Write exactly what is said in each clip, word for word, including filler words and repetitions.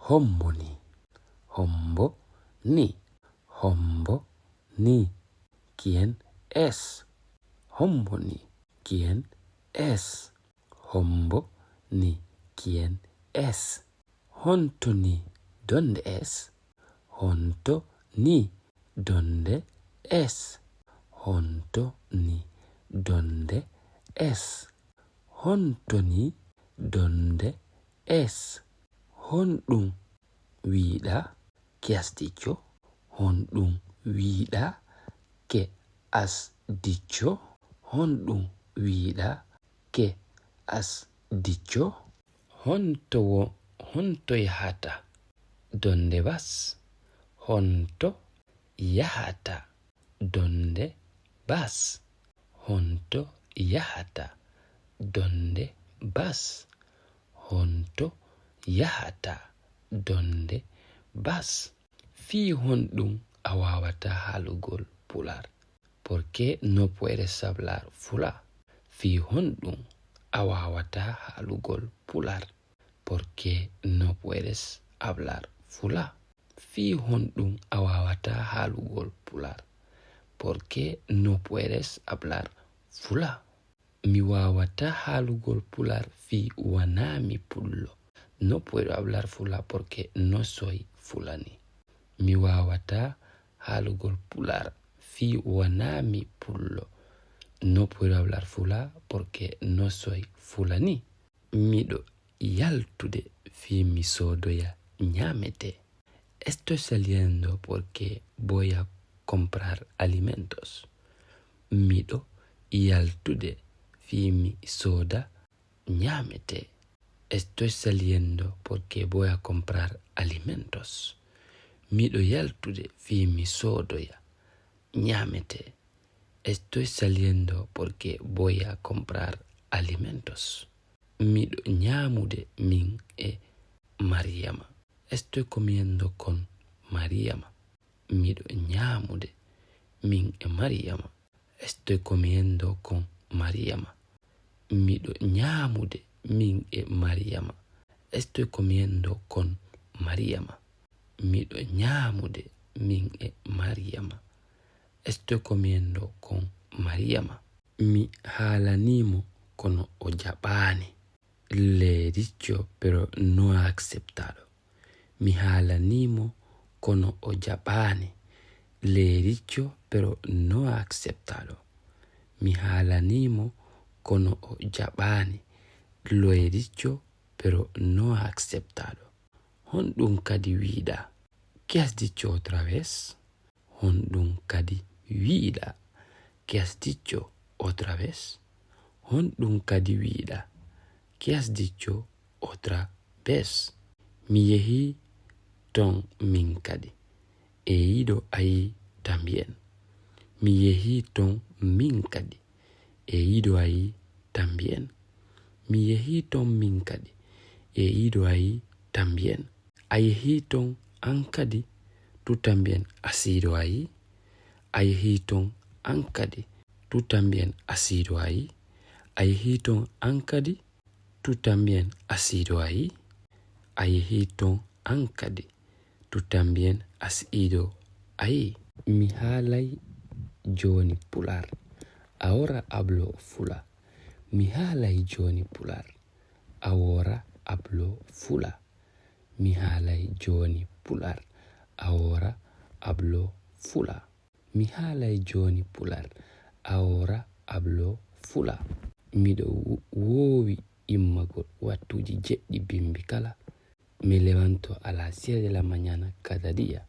Hombo ni? Hombo ni? Hombo ni? Quién es? Hombo ni? Quién es? Hombo ni? Quién es? Honto ni? ¿Dónde es? Honto ni? ¿Dónde es? Honto ni? ¿Dónde es? Honto ni? ¿Dónde es? Honɗum wiiɗa? ¿Qué has dicho? Honɗum wiiɗa? ¿Qué has dicho? Honɗum wiiɗa? ¿Qué has dicho? Honto wo-, honto yahata? ¿Dónde vas? Honto yahata? ¿Dónde vas? Honto yahata? ¿Dónde vas? Honto yahata? ¿Dónde vas? Fii honɗum a waawataa haalugol Pulaar? ¿Por qué no puedes hablar Fula? Fii honɗum a waawataa haalugol Pulaar? ¿Por qué no puedes hablar Fula? Fii honɗum a waawataa haalugol Pulaar? ¿Por qué no puedes hablar Fula? Mi waawataa haalugol Pulaar fii wanaa mi Pullo. No puedo hablar Fula porque no soy Fulani. Mi waawataa haalugol Pulaar fii wanaa mi Pullo. No puedo hablar Fula porque no soy Fulani. Miɗo yaltude fii mi soodoya ñaametee. Estoy saliendo porque voy a comprar alimentos. Miɗo yaltude fii mi sooda ñaametee. Estoy saliendo porque voy a comprar alimentos. Miɗo yaltude fii mi soodoya ñaametee. Estoy saliendo porque voy a comprar alimentos. Miɗo ñaamude min e Mariama. Estoy comiendo con Mariama. Miɗo ñaamude min e Mariama. Estoy comiendo con Mariama. Miɗo ñaamude min e Mariama. Estoy comiendo con Mariama. Miɗo ñaamude min e Mariama. Estoy comiendo con Mariama. Mi haalanii mo kono o jaɓaani. Le he dicho pero no ha aceptado. Mi haalanii mo kono o jaɓaani. Le he dicho pero no ha aceptado. Mi haalanii mo kono o jaɓaani. Lo he dicho pero no ha aceptado. Honɗum kadi wiiɗaa? ¿Qué has dicho otra vez? Honɗum kadi wiiɗaa? ¿Qué has dicho otra vez? Honɗum kadi wiiɗaa? ¿Qué has dicho otra vez? Mi yehii ton min kadi. He ido ahí también. Mi yehii ton min kadi. He ido ahí también. Mi yehii ton min kadi. He ido ahí también. A yehii ton an kadi? ¿Tú también has ido ahí? A yehii ton an kadi? ¿Tú también has ido ahí? A yehii ton an kadi? ¿Tú también has ido ahí? A yehii ton an kadi? ¿Tú también has ido ahí? Mi haalay jooni Pulaar. Ahora hablo Fula. Mi haalay jooni Pulaar. Ahora hablo Fula. Mi haalay jooni Pulaar. Ahora hablo Fula. Mi haalay jooni Pulaar. Ahora hablo Fula. Miɗo wo-, woowi immagol wattuuji jeɗɗi bimbi kala. Me levanto a las siete de la mañana cada día.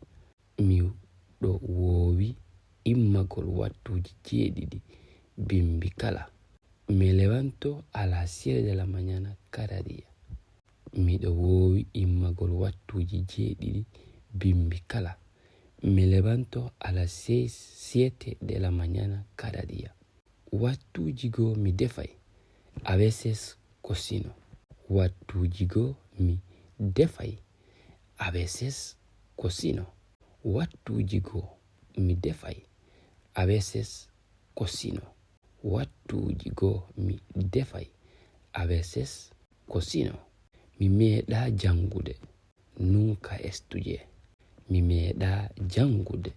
Miɗo woowi immagol wattuuji jeeɗiɗi bimbi kala. Me levanto a las siete de la mañana cada día. Miɗo woowi immagol wattuuji jeeɗiɗi bimbi kala. Me levanto a las seis, siete de la mañana cada día. Wattuuji goo mi defay. A veces cocino. Wattuuji goo mi defay. A veces cocino. Wattuuji goo mi defay. A veces cocino. Wattuuji goo mi defay. A veces cocino. Mi meeɗaa janngude. Nunca estudié. Mi meeɗaa janngude.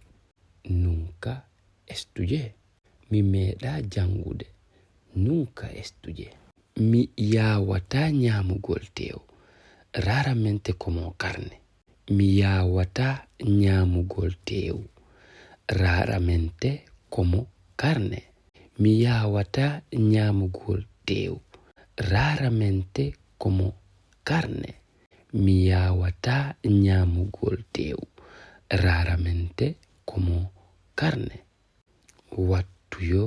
Nunca estudié. Mi meeɗaa janngude. Nunca estudié. Mi yaawataa ñaamugol teew. Raramente como carne. Mi yaawataa ñaamugol teew. Raramente como carne. Mi yaawataa ñaamugol teew. Raramente como carne. Mi yaawataa ñaamugol teew. Raramente como carne. Wattu yo,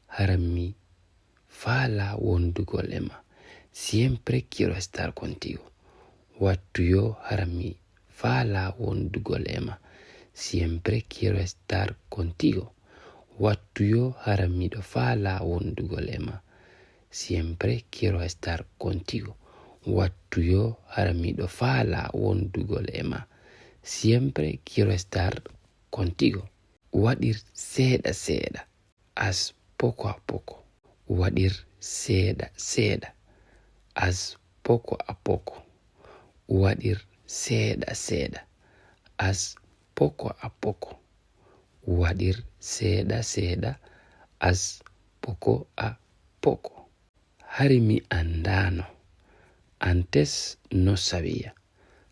hara mi faalaa wondugol e ma. Siempre quiero estar contigo. Wattu yo, hara mi faalaa wondugol e ma. Siempre quiero estar contigo. Wattu yo, hara miɗo faalaa wondugol e ma. Siempre quiero estar contigo. Wattu yo, hara miɗo faalaa wondugol e ma. Siempre quiero estar contigo. Waɗir seeɗa seeɗa. Haz poco a poco. Waɗir seeɗa seeɗa. Haz poco a poco. Waɗir seeɗa seeɗa. Haz poco a poco. Waɗir seeɗa seeɗa. Haz poco a poco. Hari mi anndaano. Antes no sabía.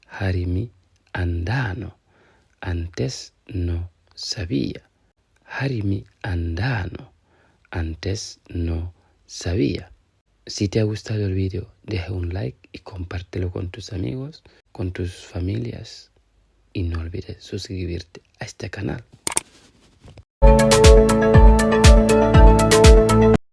Hari mi anndaano. Antes no sabía. Hari mi anndaano. Antes no sabía. Si te ha gustado el video, deja un like y compártelo con tus amigos, con tus familias. Y no olvides suscribirte a este canal.